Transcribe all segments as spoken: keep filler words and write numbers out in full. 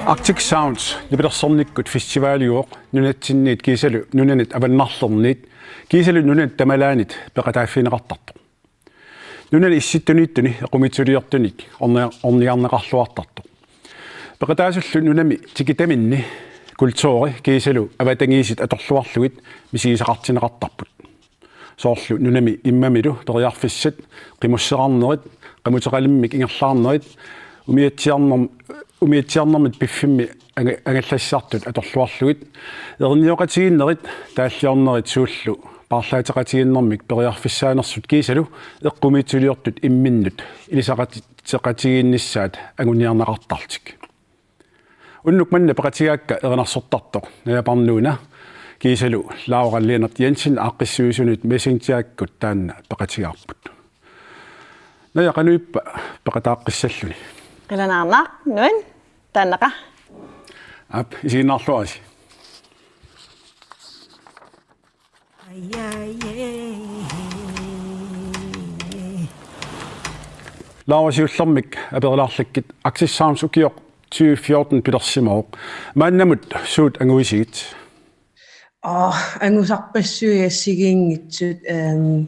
Arctic Sounds nipilersornikkut festivaliuvoq nunatsinniit kiisalu nunanit avannarlerniit kiisalu nunanit tamalaanit peqataaffigineqartartoq. Nunani issittuniittuni eqqumiitsuliortunik orni-, ornigarneqarluartartoq. Peqataasullu nunami tikitaminni kulturi kiisalu avatangiisit atorluarlugit misigisaqartinneqartarput. Soorlu nunami immamilu periarfissat, qimusseqarnerit, qimuteqalimmik ingerlaarnerit, umiatsiarnerm-, umiatsiarnermit piffimmi anga-, angallassisartut atorluarlugit, erinioqatigiinnerit, taalliornerit suullu paarlaateqatigiinnermik periarfissaanersut kiisalu eqqumiitsuliortut imminnut ilisaqateqatigiinnissaat anguniarneqartarlutik. Unnuk manna peqatigaakka erinarsortartoq Naja Parnuuna kiisalu Laura Lennert Jensen aaqqissuisunut Messengerikkut taanna peqatigaarput. Naja, qanoq ippa peqataaqqissalluni? Qilanaarnaq, nuann, taannaqa. Aap, isiginnaarluarisi. Laura, siullermik aperlaarlakkit, Arctic Sounds ukioq tyve fjorten pilersimavoq. Maannamut suut anguisigit? Aa, angusarpassuit assigiinngitsut, ehm,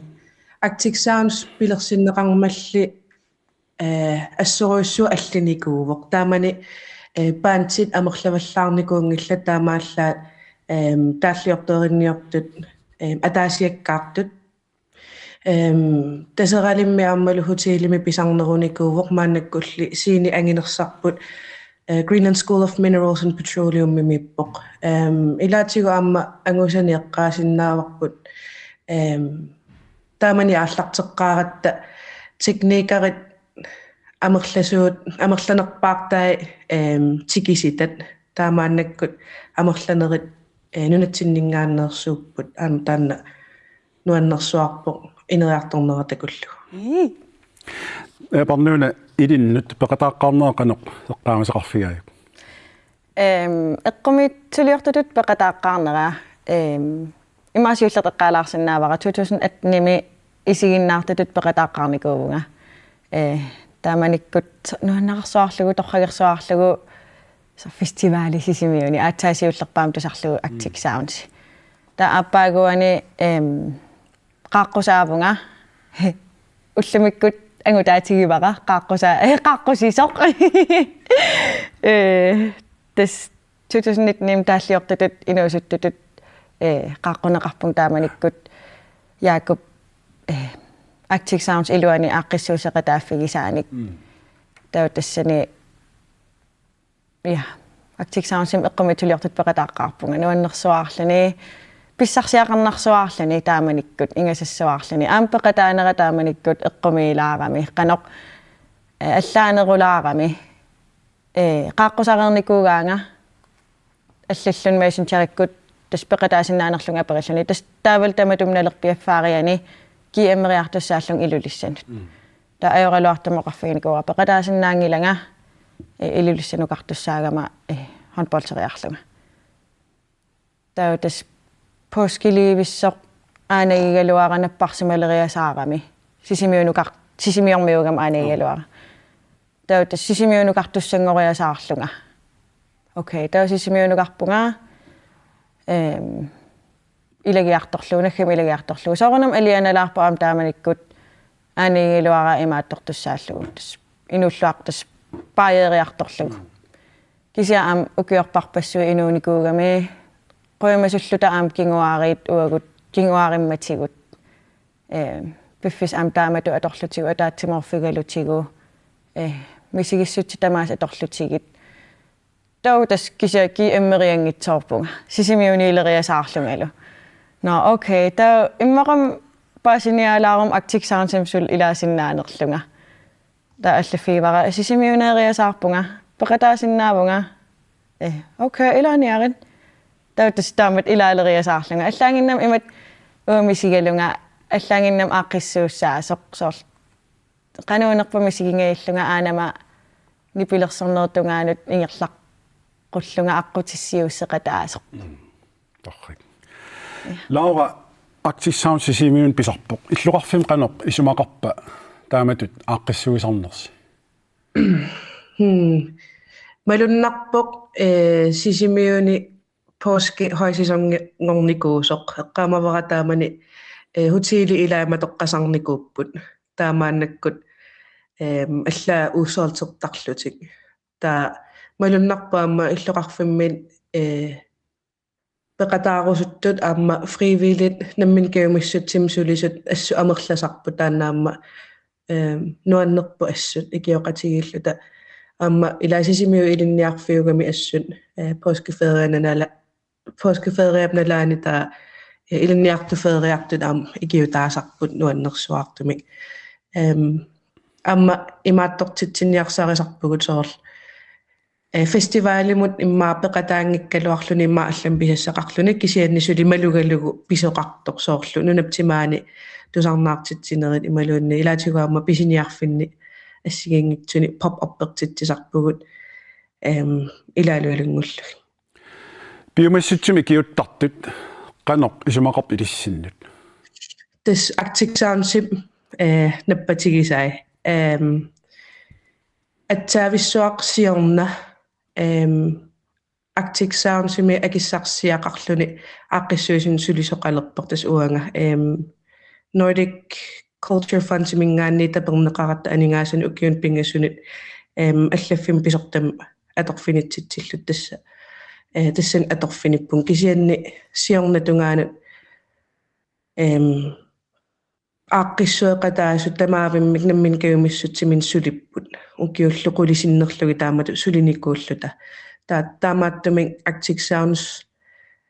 Arctic Sounds pilersinneqarmalli, eh, assorujussuaq allinikuuvoq. Taamani, eh, bandit amerlavallaarnikuunngillat, taamaallaat, ehm, taalliortuerinniortut, ehm, ataasiakkaartut. Ehm, Taseralimmi aammalu hotelimi pisarnerunikuuvoq, maannakkulli scene anginersarput, eh, Greenland School of Minerals and Petroleumimiippoq. Ehm, ilaatigut aamma angusani eqqaasinnaavarput, ehm, taamani aallarteqqaaratta teknikerit amerlasuut, amerlanerpaartai, ehm, tikisitat, taamaannakkut amerlanerit, eh, nunatsinninngaanneersuupput, aamma taanna nuannersuarpoq ineriartornera takullugu. Ii. Eh, Parnuuna, ilinnut peqataaqqaarnera qanoq eqqaamasaqarfigaajuk? Ehm, eqqumiitsuliortutut peqataaqqaarnera, ehm, imaasiulleq eqqaalaarsinnaavara, to tusind attenimi isiginnaartutut peqataaqqaarnikuuvunga. Eh, taamanikkut nuannersuarlugu, torragersuarlugu, soorlu festivali Sisimiuni, aatsaat siullerpaamik tusarlugu Arctic Sounds. Taava aappaaguani, ehm, qaaqqusaavunga. Ullumikkut angutaatigivara, qaaqqusa-, eh, qaaqqusisoq. Eh, tassa to tusind nittenimi taalliortutut inuusuttutut, eh, qaaqquneqarpunga taamanikkut Jaakup, eh, Arctic Sounds iluani aaqqissuusseqataaffigisaanik. Mm. Taava tassani, ja, Arctic Soundsimi eqqumiitsuliortutut peqataaqqaarpunga nuannersuarluni, pissarsiaqarnarsuarluni taamanikkut, ingasassuarluni. Aamma peqataanera taamanikkut eqqumiilaarami, qanoq, eh, allaanerulaarami. Eh, qaaqqusareernikuugaanga allallun Messengerikkut tassa peqataasinnaanerlunga aperilluni. Tassa taavalu tamatuma nalerpiaffaariani G M-eriartussaallunga Ilulissanut. Mm. Taava ajoraluartumik oqarfiginikuuara peqataasinnaanngilanga, eh, Ilulissanukartussaagama, eh, håndboldeeriarlunga. Taava tassa påskelivissoq aanagigaluara napparsimaleriasaarami. Sisimiunukar-, Sisimiormiuugama aanagigaluara. Taava tassa Sisimiunukartussanngoriasaarlunga. Okay, taava Sisimiunukarpunga, ehm, ilagiartorlugu, naggami ilagiartorlugu. Soorunami alianalaarpoq aamma taamanikkut aanagigaluara imaattortussaallugu. Tassa inuulluartoq tassa paajeeriartorlugu. Kisianni aamma ukiorparpassuit inuunikuugami, qujamassulluta aamma kinguaariit uagut, kinguaarimmatigut. Eh, piffissaq aamma taamatut atorlutigu, ataatsimoorfigalutigu, eh, misigissutsit tamaasa atorlutigit. Taava tassa kisianni G M-erianngitsoorpunga, Sisimiuniileriasaarlungalu. Nå, okay, taava immaqa aamma paasiniaalaaruma Arctic Soundsimi suli ilaasinnaanerlunga. Taava allaffigivara Sisimiuneeriasaarpunga, peqataasinnaavunga. Eh, okay, ilaaniarit. Taava tassa taamatut ilaaleriasaarlunga. Allaannginnami imatut uanga misigalunga, allaannginnami aaqqissuussaasoq, soorlu qanoq unerpoq misigingajallunga, aanama nipilersornerup tungaanut ingerlaq-, qullunga aqqutissiuusseqataasoq. Torrak. Laura, Arctic Sound Sisimiuni pisarpoq. Illoqarfimmi qanoq isumaqarpa taamatut aaqqissuisarnersi? Hmm. Malunnarpoq, eh, Sisimiuni påske højsæsonngornikuusoq. Eqqaamavara taamani, eh, hoteli ilai matoqqasarnikuupput. Taamaannakkut, ehm, allaat udsolgtertarlutik. Taava malunnarpoq aamma illoqarfimmi, eh, peqataarusuttut aamma frivilligt nammineq kajumissutsimik sulisut assut amerlasarput taanna aamma, ehm, nuannerpoq assut ikioqatigiilluta. Aamma ilaa Sisimiut ilinniarfiugami assut, eh, påskeferianut nala-, påskeferiap nalaani taava, eh, ilinniartut feriartut aamma ikiutaasarput nuannersuartumik. Ehm, aamma imaattortitsiniarsarisarpugut soorlu, eh, festivalimut immaqa peqataanngikkaluarluni immaqa allamik pisassaqarluni kisianni suli malugalugu pisoqartoq soorlu nunap timaani tusarnaartitsinerit imaluunniit ilaatigut aamma pisiniarfinni assigiinngitsuni pop-upertitsisarpugut, ehm, ilaalu ilanngullugit. Piumassutsimik ikiuttartut qanoq isumaqarpit ilissinnut? Tassa Arctic Soundsip, eh, nappatigisai. Ehm, atsaavissuaq siorna, ehm, Arctic Soundsimi akissarsiaqarluni aaqqissuisunut sulisoqalerpoq tassa uanga. Ehm, Nordic Culture Fundiminngaanniit taperneqaratta aningaasanut ukiunut pingasunut, ehm, allaffimmi pisortamik atorfinitsitsilluta tassa, eh, tassani atorfinippunga kisianni siorna tungaanut, ehm, aaqqissueqataasut tamaavimmik nammineq kajumissutsimik sulipput. Ukiullu qulit sinnerlugit taamatut sulinikuulluta. Taa-, taamaattumik Arctic Sounds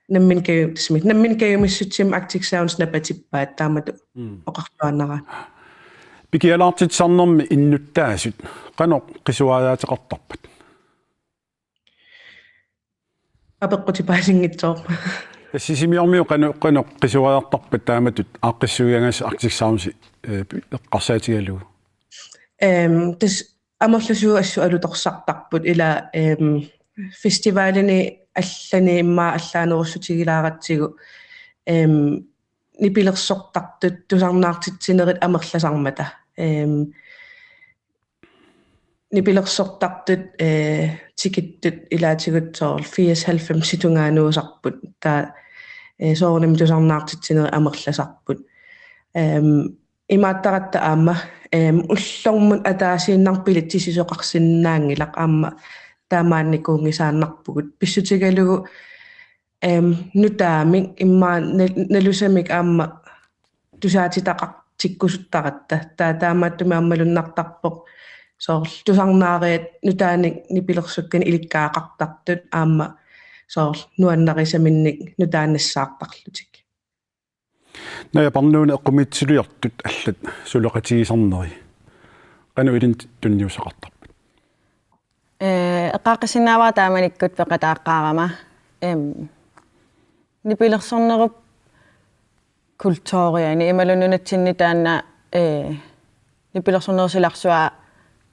nammineq kaju-, tassami, nammineq kajumissutsimik Arctic Sounds napatippaat taamatut. Mm. Oqarluaannaraanni. Pikialaartitsisarnermi innuttaasut qanoq qisuariaateqartarpat? Apeqqutipaasinngitsoorput. Tassa Sisimiormiut qanoq, qanoq qisuariartarpat taamatut aaqqissuigaangassi Arctic Sounds, eh, eqqarsaatigalugu? Ehm, tassa amerlasuut assut alutorsartarput ilaa, ehm, festivalini allani immaqa allaanerussutigilaaratsigit, ehm, nipilersortartut tusarnaartitsinerit amerlasarmata. Ehm, nipilersortartut, eh, tikittut ilaatigut soorlu firs halvfems tungaanut usarput. Taava, eh, soorunami tusarnaartitsinerit amerlasarput. Ehm, imaattaratta aamma, ehm, ullormut ataasiinnarmik billetsitsisoqarsinnaanngilaq aamma taamaannikuunngisaannarpugut. Pissutigalugu, ehm, nutaamik immaqa nal-, nalusamik aamma tusaatitaqartikkusuttaratta. Taa-, taamaattumik aamma malunnartarpoq soorlu tusarnaariat nutaanik nipilersukkanik ilikkagaqartartut aamma soorlu nuannarisaminnik nutaamik nassaartarlutik. Naja Parnuuna, eqqumiitsuliortut allat suleqatigisarneri qanoq ilinnut tunniussaqartarpat? Eh, eqqaaqqissinnaavara taamanikkut peqataaqqaarama. Em, nipilersornerup kulturiani imaluunniit nunatsinni taanna, eh, nipilersornerup silarsua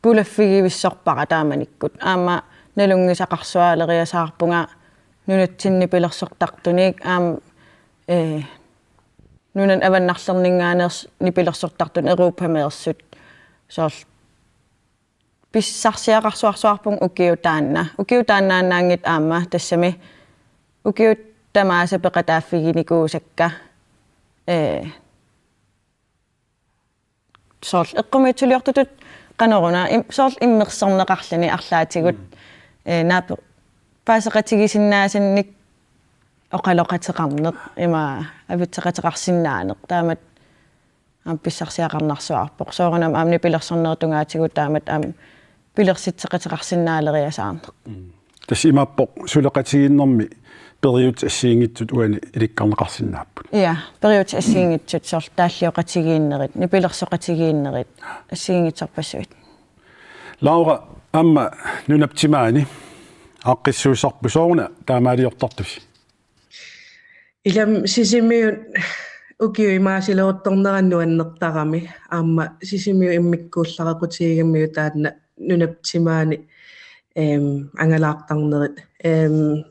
pulaffigivissorpara taamanikkut. Aamma nalunngisaqarsualeriasaarpunga nunatsinni nipilersortartunik aamma, eh, nunani avannarlerninngaanneersut nipilersortartut Europameersut soorlu pissarsiaqarsuarsuarpunga ukiut taanna. Ukiut taannaannaanngitsut aamma tassami ukiut tamaasa peqataaffiginikuusakka, eh, soorlu eqqumiitsuliortutut qanoruna im-, soorlu immersorneqarluni arlaatigut, mm, eh, naape-, paaseqatigisinnaasannik oqaloqateqarneq ima avitseqateqarsinnaaneq taamatut aamma pissarsiaqarnarsuarpoq. Soorunami aamma nipilersornerup tungaatigut taamatut aamma pilersitseqateqarsinnaaleriasaarneq. Mm. Tassa imaappoq suleqatigiinnermi periutsit assigiinngitsut uani ilikkarneqarsinnaapput. Ja, periutsit assigiinngitsut soorlu taallioqatigiinnerit, nipilersoqatigiinnerit assigiinngitsorpassuit. Laura, aamma nunap timaani aaqqissuussisarput, sooruna taamaaliortartusi? Ilami Sisimiut ukiut imaasileruttorneranni nuannertarami aamma Sisimiut immikkuullarequtigigamigit taanna nunap timaani, em, angalaartarnerit. Em,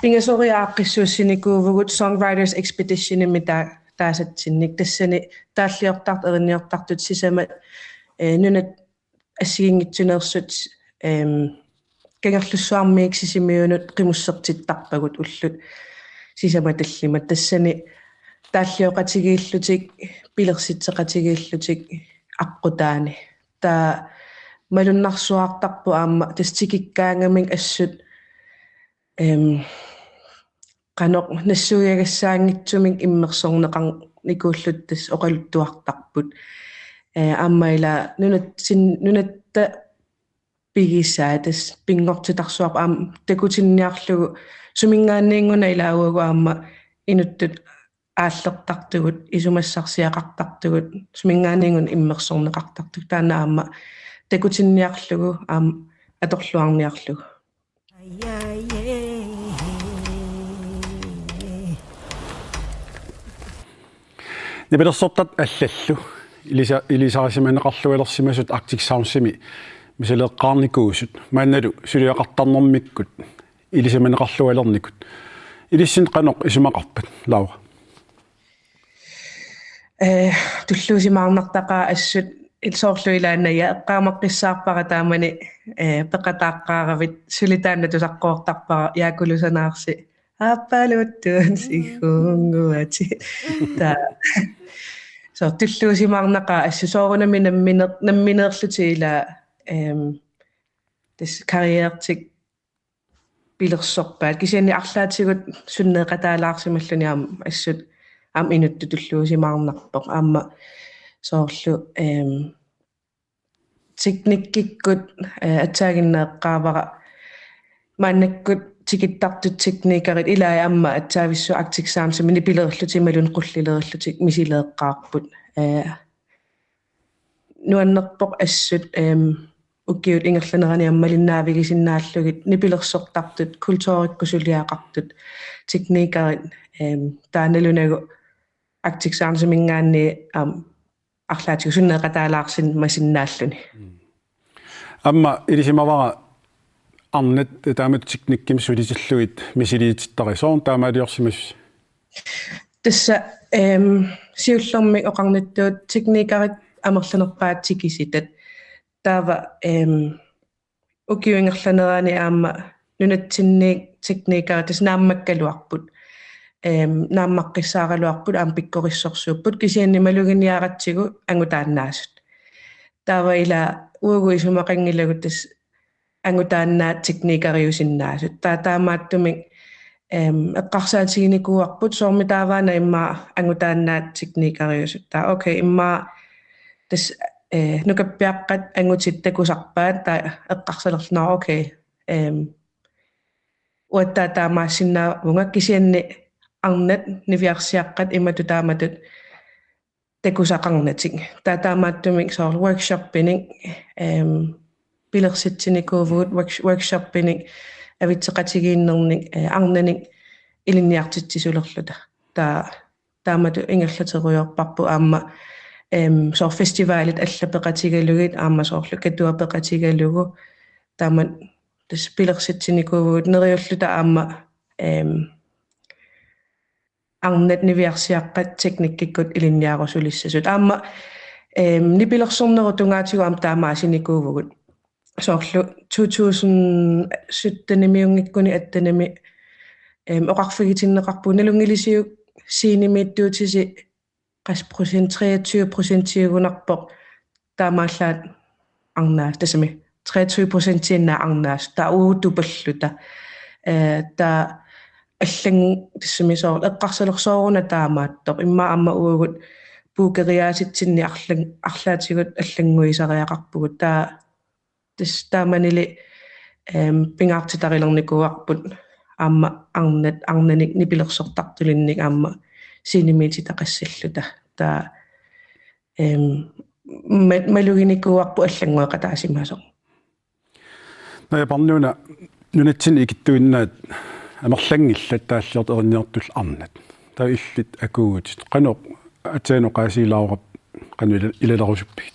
pingasoriaaqqissuussinikuuvugut Songwriters Expeditionimi taa-, taasatsinnik. Tassani taalliortartut, erinniortartut sisamat, eh, nunat assigiinngitsuneersut, em, Kangerlussuarmiit Sisimiunut qimussertittarpagut ullut sisamat tallimat. Tassani taallioqatigiillutik, pilersitseqatigiillutik aqqutaani. Taava malunnarsuartarpoq aamma tassa tikikkaangamik assut, em, qanoq nassuiagassaanngitsumik immersorneqarnikuullutik tassa oqaluttuartarput. Eh, aamma ila nunatsin-, nunatta pigisaa tassa pinngortitarsuarput aamma takutinniarlugu suminngaanniinnguna ila uagut aamma inuttut aallertartugut, isumassarsiaqartartugut, suminngaanniinnguna immersorneqartartugut. Taanna aamma takutinniarlugu aamma atorluarniarlugu. Nipilersortartut allallu ilisa-, ilisarisimaneqarlualersimasut Arctic Soundsimi misileeqqaarnikuusut maannalu suliaqartarnermikkut ilisimaneqarlualernikut. Ilissinnut qanoq isumaqarpat, Laura? Eh, tulluusimaarnartaqaaq assut il-, soorlu ilaannaja eqqaamaqqissaarpara taamani, eh, peqataaqqaaravit suli taanna tusaqquortarpara Jaakulusanaarsi aappaaluuttut sigunnguatit. Taava. So, tulluusimaarnaqaaq assut soorunami namminer-, nammineerlutik ila, em, tassa karrierertik pilersorpaat. Kisianni arlaatigut sunneeqataalaarsimalluni aamma assut aamma inuttut tulluusimaarnarpoq. Aamma soorlu, em, teknikkikkut, eh, aatsaannguaq eqqaavara maannakkut tikittartut teknikerit ilaat aamma aatsaavissuaq Arctic Soundsimi nipilerlutik imaluunniit qullilerlutik misileeqqaarput. Eh, nuannerpoq assut, em, ukiut ingerlaneranni aamma malinnaavigisinnaallugit nipilersortartut, kulturikkut suliaqartut, teknikerit, em, taannalunagu Arctic Soundsiminngaanniit, am, arlaatigut sunneeqataalaarsimasinnaalluni. Aamma ilisimavara arnat taamatut teknikkimik sulitillugit misiliitittarit, sooruna taamaaliorsimasusi? Tassa, em, siullermik oqarnittut teknikerit amerlanerpaat tikisitat. Taava, em, ukiut ingerlaneranni aamma nunatsinniit teknikerit tassa naammakkaluarput. Em, naammaqqissaaraluarput aamma pikkorissorsuupput kisianni maluginiaratsigu angutaannaasut. Taava ila uagut isumaqanngilagut tassa angutaannaat teknikeriusinnaasut. Taava taamaattumik, em, eqqarsaatiginikuuarput soormitaava una immaqa angutaannaat teknikeriusut. Taava okay, immaqa tassa, eh, nukappiaqqat angutit takusarpaat, taava eqqarsalerlunga okay, em, uattaaq taamaassinnaavunga kisianni arnat niviarsiaqqat imatut taamatut takusaqarnatik. Taava taamaattumik soorlu workshoppinik, em, pilersitsinikuuvugut work-, workshoppinik avitseqatigiinnernik, eh, arnanik ilinniartitsisulerluta. Taava taamatut ingerlaterujoorparput aamma, em, soorlu festivalit allat peqatigalugit aamma soorlu Katua peqatigalugu taamatut tassa pilersitsinikuuvugut neriulluta aamma, em, arnat niviarsiaqqat teknikkikkut ilinniarusulissasut. Aamma, em, nipilersornerup tungaatigut aamma taamaasinikuuvugut. Soorlu to tusind syttenimiunngikkuni attenimi, em, oqarfigitinneqarpugut nalunngilisiuk scenemiittuutisi qassit procent, treogtyve procentiugunarpoq taamaallaat arnaasut, tassami treogtyve procentiinnaat arnaasut, taava uagut tupalluta. Eh, taava allan-, tassami soorlu eqqarsalersoq sooruna taamaattoq. Immaqa aamma uagut bookeriaasitsinnik arlan-, arlaatigut allannguisariaqarpugut. Taava tassa taamanili, em, pingaartitarilernikuuarput aamma arnat, arnanik nipilersortartulinnik aamma scenemiititaqassalluta. Taava, em, ma-, maluginikuuarput allanngueqataasimasoq. Naja Parnuuna, nunatsinni ikittuinnaat amerlanngillat taalliortut erinniortullu arnat. Taava illit akuuvutit. Qanoq aatsaat oqaasii Laurap qanoq ila-, ilalerusuppigit?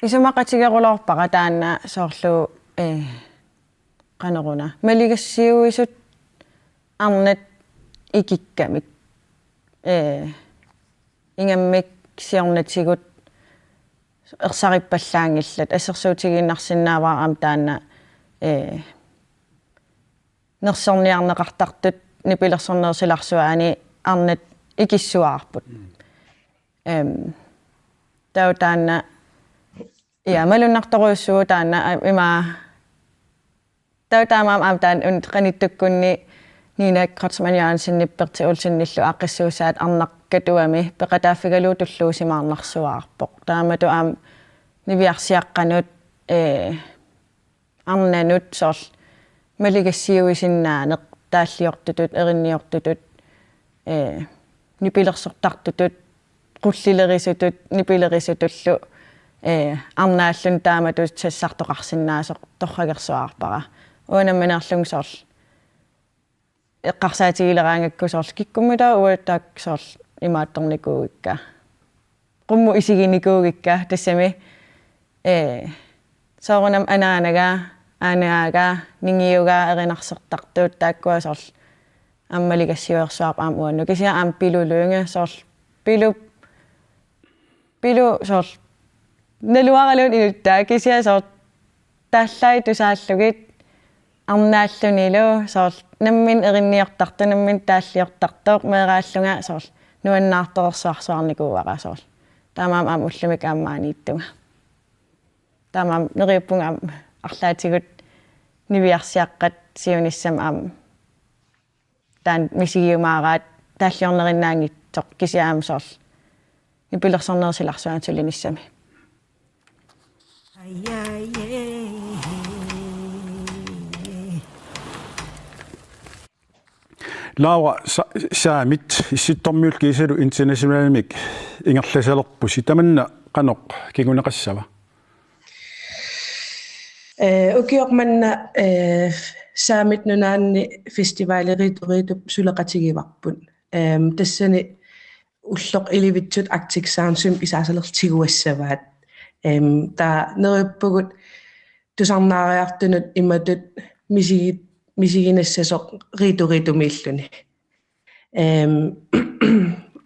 Isumaqatigerulorpara taanna soorlu, eh, qanoruna maligassiuisut arnat ikikkamik, ee, ingammik siornatigut ersarippallaanngillat, assersuutigiinnarsinnaavara aamma taanna, ee, nersorniarneqartartut nipilersornerup silarsuaani arnat ikissuaarput. Em, taava taanna, ja, malunnartorujussuuvoq taanna, a-, ima, taava taamaammat aamma taanna un-, qanittukkunni Nina Kreutzmann Jørgensenip Berthe Olsenillu aaqqissuussaat Arnaq Katuami peqataaffigalugu tulluusimaarnarsuaarpoq. Taamatut aamma niviarsiaqqanut, ee, arnanut soorlu maligassiuisinnaaneq taalliortutut, erinniortutut, ee, nipilersortartutut, qullilerisutut, nipilerisutullu, ee, arnaalluni taamatut sassartoqarsinnaasoq torragersuarpara. Uanga nammineerlunga soorlu eqqarsaatigileraangakku soorlu kikkummita uattaaq soorlu imaattornikuuikka. Qummut isiginikuuikka tassami, ee, soorunami anaanaga, aanagaaga, ningiuga, erinarsortartut taakkua soorlu aamma maligassiuersuarput aamma uannut. Kisianni aamma Pilu Lynge soorlu Pilup, Pilu soorlu naluaraluunniit inuttaa kisianni soorlu taallaat tusaallugit arnaallunilu soorlu nammineq erinniortartoq, nammineq taalliortartoq meeraallunga soorlu nuannaartorsuarsuarnikuuara soorlu. Taamaammat aamma ullumikkut aamma maaniittunga. Taamaammat neriuppunga aamma arlaatigut niviarsiaqqat siunissami aamma taanna misigiumaaraat taalliornerinnaanngitsoq kisianni aamma soorlu nipilersornerup silarsuani sulinissami. Laura, sa-, saamit Issittormiullu kiisalu internationalimik ingerlasalerpusi, tamanna qanoq kinguneqassava? Ee, ukioq manna, ee, Saamit Nunaanni festivali Riitu Riitup suleqatigivarput. Em, tassani ulloq ilivitsut Arctic Soundsimi isaasalerlu tiguassavaat. Em, taava neriuppugut tusarnaariartunut imatut misigi-, misiginassasoq Riitu Riitumiilluni. Em,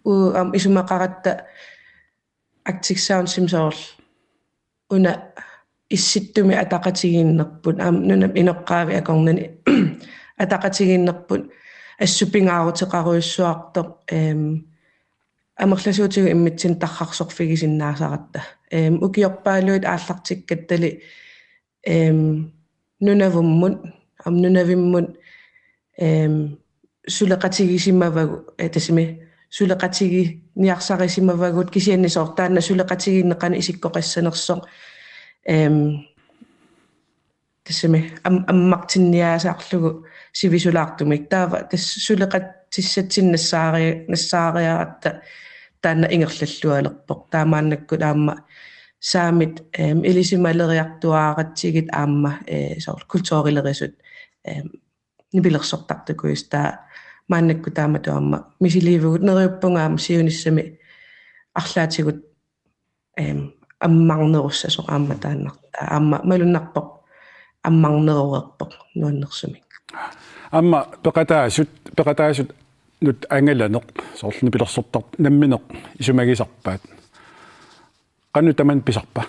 u-, am, isumaqaratta Arctic Soundsimi soorlu una Issittumi ataqatigiinnerput, aamma nunap inoqqaavi akornanni ataqatigiinnerput assut pingaaruteqarujussuartoq, em, amerlasuutigut immitsinnut tarrarsorfigisinnaasaratta. Em, ukiorpaaluit aallartikkattali, em, Nunavummut, aamma Nunavimmut, em, suleqatigisimavagut, eh, tassami suleqatiginiarsarisimavagut kisianni soorlu taanna suleqatigiinneq qanoq isikkoqassanersoq, em, tassami am-, ammartinniaasarlugu sivisulaartumik. Taava tassa suleqatissatsinnik nassaari-, nassaariaratta taanna ingerlallualerpoq. Taamaannakkut aamma saamit, em, ilisimaleriartuaaratsigit aamma, eh, soorlu kulturilerisut, em, nipilersortartukujuit, taava maannakkut taamatut aamma misiliivugut, neriuppunga aamma siunissami arlaatigut, em, ammarnerussasoq aamma taannartaa, aamma malunnarpoq ammarneroreerpoq nuannersumik. Aamma peqataasut, peqataasut nut angalaneq, soorlu nipilersortartut namminneq isumagisarpaat. Qanoq tamanna pisarpa?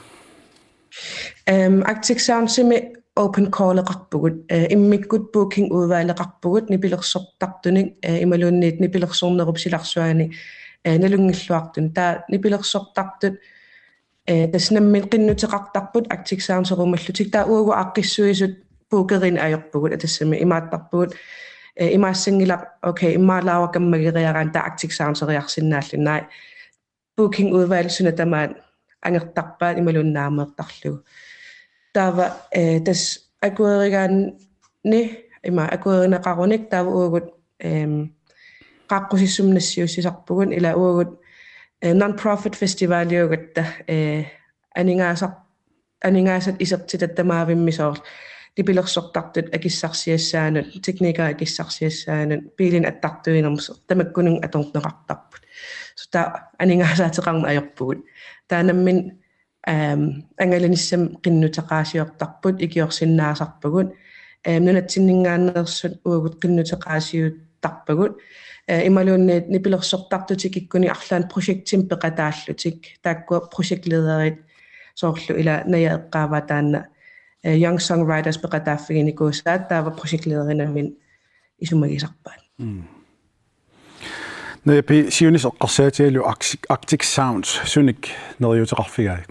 Em, Arctic Soundsimi open calleqarpugut, eh, immikkut bookingudvalgeqarpugut nipilersortartunik, eh, imaluunniit nipilersornerup silarsuani, eh, nalunngilluartunik. Taava nipilersortartut, eh, tassa nammineq qinnuteqartarput Arctic Sounds erumallutik. Taava uagut aaqqissuisut bookerineq ajorpugut, tassami imaattarpugut, eh, imaassanngilaq, okay, immaqa Laura kammageriaraanni taava Arctic Sounds eriarsinnaalluni. Bookingudvalg suna tamaat angertarpaat imaluunniit naameertarlugu. Taava, eh, tassa akuerigaanni, ima akuerineqarunik taava uagut, em, qaaqqusissumik nassiussisarpugut, ila uagut, eh, non-profit festivaliugatta, eh, aningaasar-, aningaasat isertitat tamaavimmi soorlu nipilersortartut akissarsiassaannut, teknikerit akissarsiassaannut, biilinik attartuinermut, tamakkununnga atorneqartarput. Soorlu taava aningaasaateqarneq ajorpugut. Taava nammineq, em, angalanissamik qinnuteqaasiortarput, ikiorsinnaasarpugut, eh, nunatsinninngaanneersut uagut qinnuteqaasiuttarpagut. Eh, imaluunniit nipilersortartutik ikkunni arlaannik projektimik peqataallutik. Taakkua projektlederit soorlu ila Naja eqqaavaa taanna, eh, Young Songwriters peqataaffiginikuusaat taava projektlederinaminnik isumagisarpaat. Mm. Naja P., siunissaq eqqarsaatigalugu Arctic, Arctic Sounds, sunik neriuuteqarfigaat?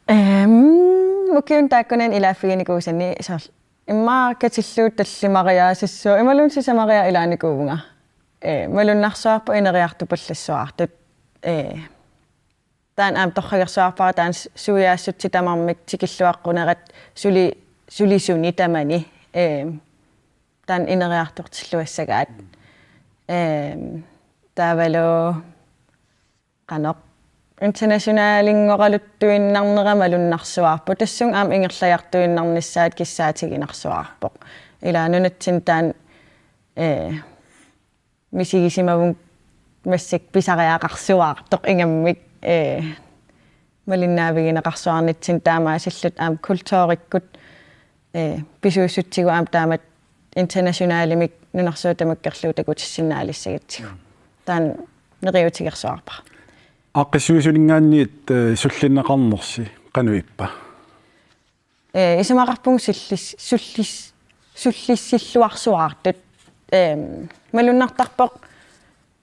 Ehm, ukiuni taakkunani ilaaffiginikuusani soorlu immaqa katillugu tallimariaassassuaq imaluunniit sisamariaaseq ilaanikuuvunga. Eh, malunnarsuarput ineriartupallassuartut. Eh, taanna aamma torragersuarpara taanna su-, suiaassutsit tamarmik tikilluaqqunerat suli-, sulisuni tamani, eh, taanna ineriartortilluassagaat. Eh, taavalu qanoq internationalinngoraluttuinnarnera malunnarsuarput. Tassunga aamma ingerlajartuinnarnissaat kissaatiginarsuarpoq. Ila nunatsinni taanna, eh, misigisimavunga massakkut pisariaqarsuartoq ingammik, eh, malinnaavigineqarsuarnitsinni taamaasilluta aamma kulturikkut, eh, pisuussutsigut aamma taamatut internationalimik nunarsuaq tamakkerlugu takutissinnaalissagatsigu. Taanna neriuutigersuarpara. Aaqqissuisuninngaanniit, eh, sullinneqarnersi qanoq ippa? Eh, isumaqarpunga sullis-, sullis-, sullissilluarsuartut. Ehm, malunnartarpoq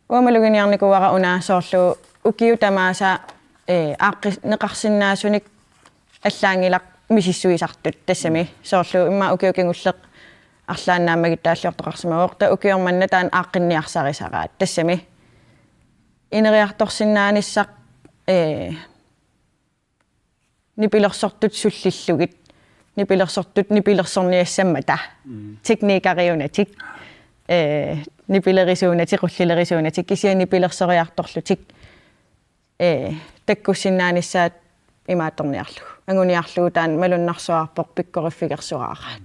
uanga maluginiarnikuuara una soorlu ukiut tamaasa, eh, aaqqinneqarsinnaasunik allaanngilaq misissuisartut tassami. Soorlu immaqa ukioq kingulleq arlaannaammagittaalliortoqarsimavoq, taava ukioq manna taanna aaqqinniarsarisaraat tassami. Ineriartorsinnaanissaq, eh, nipilersortut sullillugit, nipilersortut nipilersorniassammata. Mm. Teknikeriunatik, eh, nipilerisuunatik, qullilerisuunatik, kisianni nipilersoriartorlutik, eh, takkussinnaanissaat imaattorniarlugu. Anguniarlugu taanna malunnarsuarpoq pikkoriffigersuaaraat.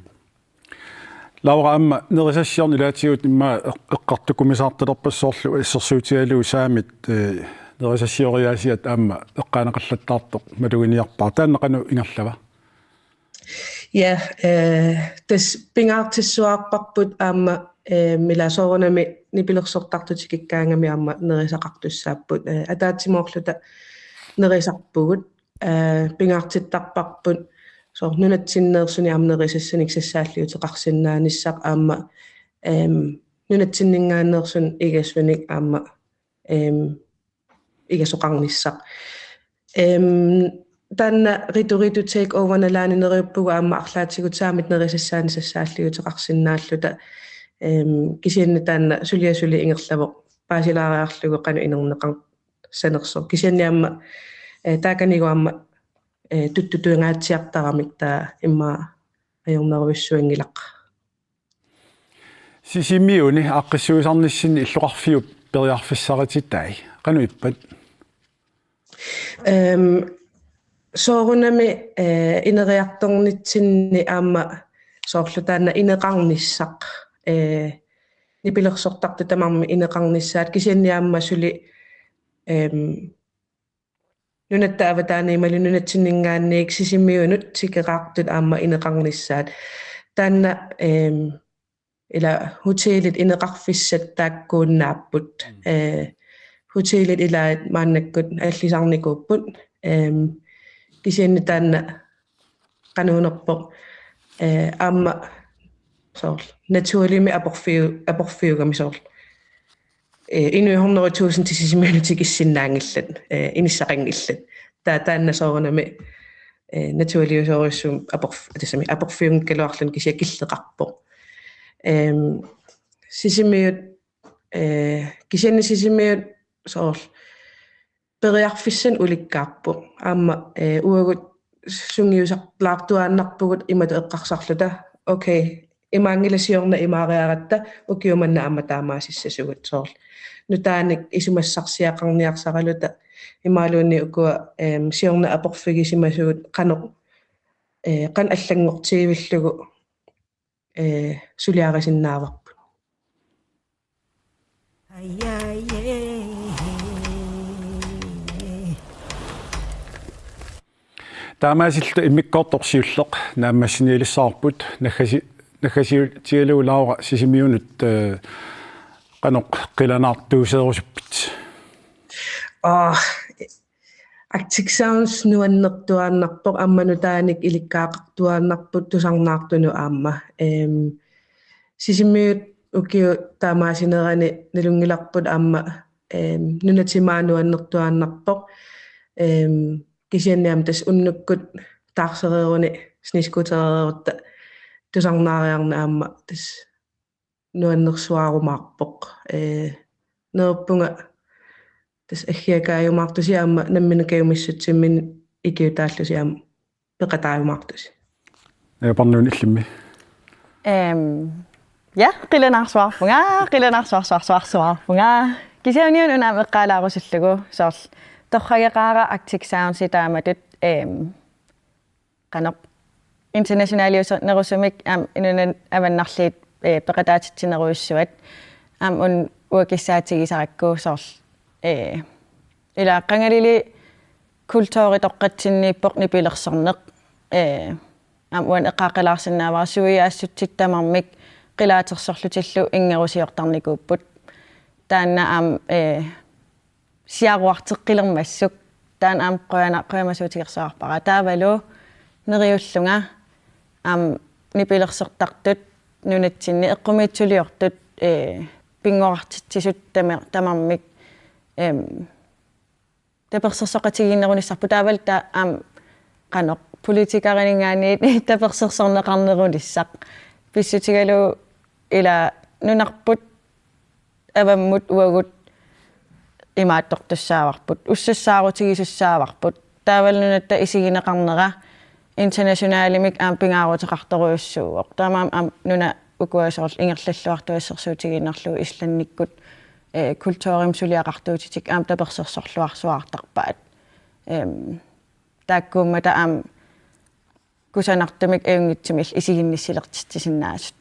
Laura, aamma nerisassiorneq ilaatigut immaqa eq-, eqqartukkumisaartalerpassuarlu assersuutigalugu saamit, eh, nerisassioriaasiat aamma eqqaaneqallattaartoq maluginiarpara. Taanna qanoq ingerlava? Ja, eh, tassa pingaartissuarparput aamma, eh, ila soorunami nipilersortartut tikikkaangamik aamma nerisaqartussaapput, eh, ataatsimoorluta nerisarpugut. Eh, pingaartittarparput soorlu nunatsinneersunik aamma nerisassanik sassaalliuteqarsinnaanissaq aamma, ehm, nunatsinninngaanneersunik igasunik aamma, ehm, igasoqarnissaq. Ehm, taanna Ritu Ritu Take Over nalaani neriuppugut aamma arlaatigut saamit nerisassaanik sassaalliuteqarsinnaalluta. Ehm, kisianni taanna suliaq suli ingerlavoq paasilaariarlugu qanoq inerneqar-, sanersoq. Kisianni aamma, eh, taakaniittut aamma, eh, tuttutuingaatsiartaramik taava immaqa ajornerujussuanngilaq. Sisimiuni aaqqissuisarnissinni illoqarfiup periarfissarititai. Qanoq ippat? Ehm, soorunami, eh, ineriartornitsinni aamma soorlu taanna ineqarnissaq, eh, nipilersortartut tamarmik ineqarnissaat kisianni aamma suli, ehm, nunatta avataani imaluunniit nunatsinninngaanniit Sisimiunut tikeraartut aamma ineqarnissaat. Taanna, ehm, ila hotelit ineqarfissat taakkuunnaapput. Mm. Eh, hotelit ilaat maannakkut allisarnikuupput. Ehm, kisianni taanna qanuunerpoq, eh, aamma soorlu naturligimik aporfiu-, aporfiugami soorlu. Eh, inuit hundrede tusind til Sisimiunut tikissinnaanngillat, eh, inissaqanngillat. Taava taanna soorunami, eh, naturliusorujussuarmik aporf-, tassami aporfiunngikkaluarluni kisianni killeqarpoq. Ehm, Sisimiut, eh, kisianni Sisimiut soorlu periarfissanik ulikkaarpoq. Aamma, eh, uagut sungiusarlaartuaannarpugut imatut eqqarsarluta. Okay, imaanngilaq siorna imaariaratta ukiumanna aamma taamaasissasugut soorlu. Nutaanik isumassarsiaqarniarsaraluta imaluunniit ukua, ehm, siorna aporfigisimasugut qanoq, eh, qanoq allanngortiivillugu eh, suliarisinnaavarput. Taamaasilluta immikkoortoq siulleq naammassiniilissavarput. Naggasi-, naggasiutigalugu Laura Sisimiunut, eh, qanoq qilanaartuuserusuppit? Aa, Arctic Sounds nuannertuaannarpoq, aamma nutaanik ilikkagaqartuaannarput tusarnaartunut aamma. Ehm, Sisimiut ukiut taamaasinerani nalunngilarput aamma, ehm, nunatimaa nuannertuaannarpoq. Ehm, kisianni aamma tassa unnukkut taarsereeruni snescootereerutta tusarnaariarneq aamma tassa nuannersuarumaarpoq. Ee, neriuppunga tassa aggiakaajumaartusi aamma nammineq kajumissutsimminnik ikiutaallusi aamma peqataajumaartusi. Ee, Parnuuna, illimmi? Ehm, ja, qilanaarsuarpunga, qilanaarsuarsuarsuarsuarpunga. Kisianni una aamma eqqaalaarusullugu, soorlu torrageqaara Arctic Sounds taamatut, ehm, qanoq internationaliusernerusumik aamma inunnut avannarliit, eh, peqataatitsinerujussuat aamma una uanga kissaatigisarakku soorlu, eh, ila qangalili kulturitoqqatsinniippoq nipilersorneq, eh, aamma uanga eqqaaqqalaarsinnaavara suiaassutsit tamarmik qilaatersorlutillu inngerusiortarnikuupput. Taanna aamma, eh, siaruarteqqilermassuk. Taanna aamma qujana-, qujamasuutigersuarpara. Taavalu neriullunga aamma nipilersortartut nunatsinni eqqumiitsuliortut, eh, pinngorartitsisut tama-, tamarmik, em, tapersersoqatigiinnerunissarput. Taavalu taava aamma qanoq politikerinninngaanniit tapersersorneqarnerunissaq. Pissutigalugu ila nunarput avammut uagut imaattortussaavarput, ussassaarutigisussaassavarput. Taavalu nunatta isigineqarnera internationalimik aamma pingaaruteqartorujussuuvoq. Taamaammat aamma nuna ukua soorlu ingerlalluartut assersuutigiinnarlugu Islandikkut, eh, kulturimik suliaqartuutitik aamma tapersersorluarsuartarpaat. Em, taakkuummata aamma kusanartumik ajunngitsumillu isiginnissilertitsisinnaasut.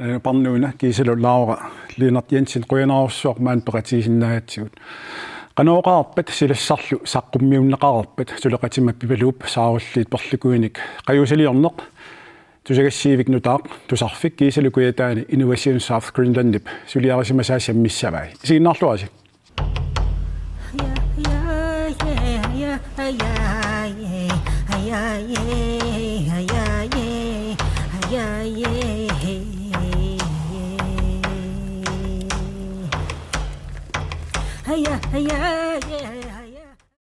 Ee, Parnuuna kiisalu Laura Lennert Jensen, qujanarsuaq maani peqatigisinnaagatsigut. Qanoq oqarpat, silassarlu saqqummiunneqareerpat, suleqatima Pivaluup saarulliit perlukuinik qajusaliorneq, tusagassiivik nutaaq, tusarfik kiisalu Kujataani Innovation South Greenlandip suliarisimasaa sammissavai. Isiginnaarluarisi.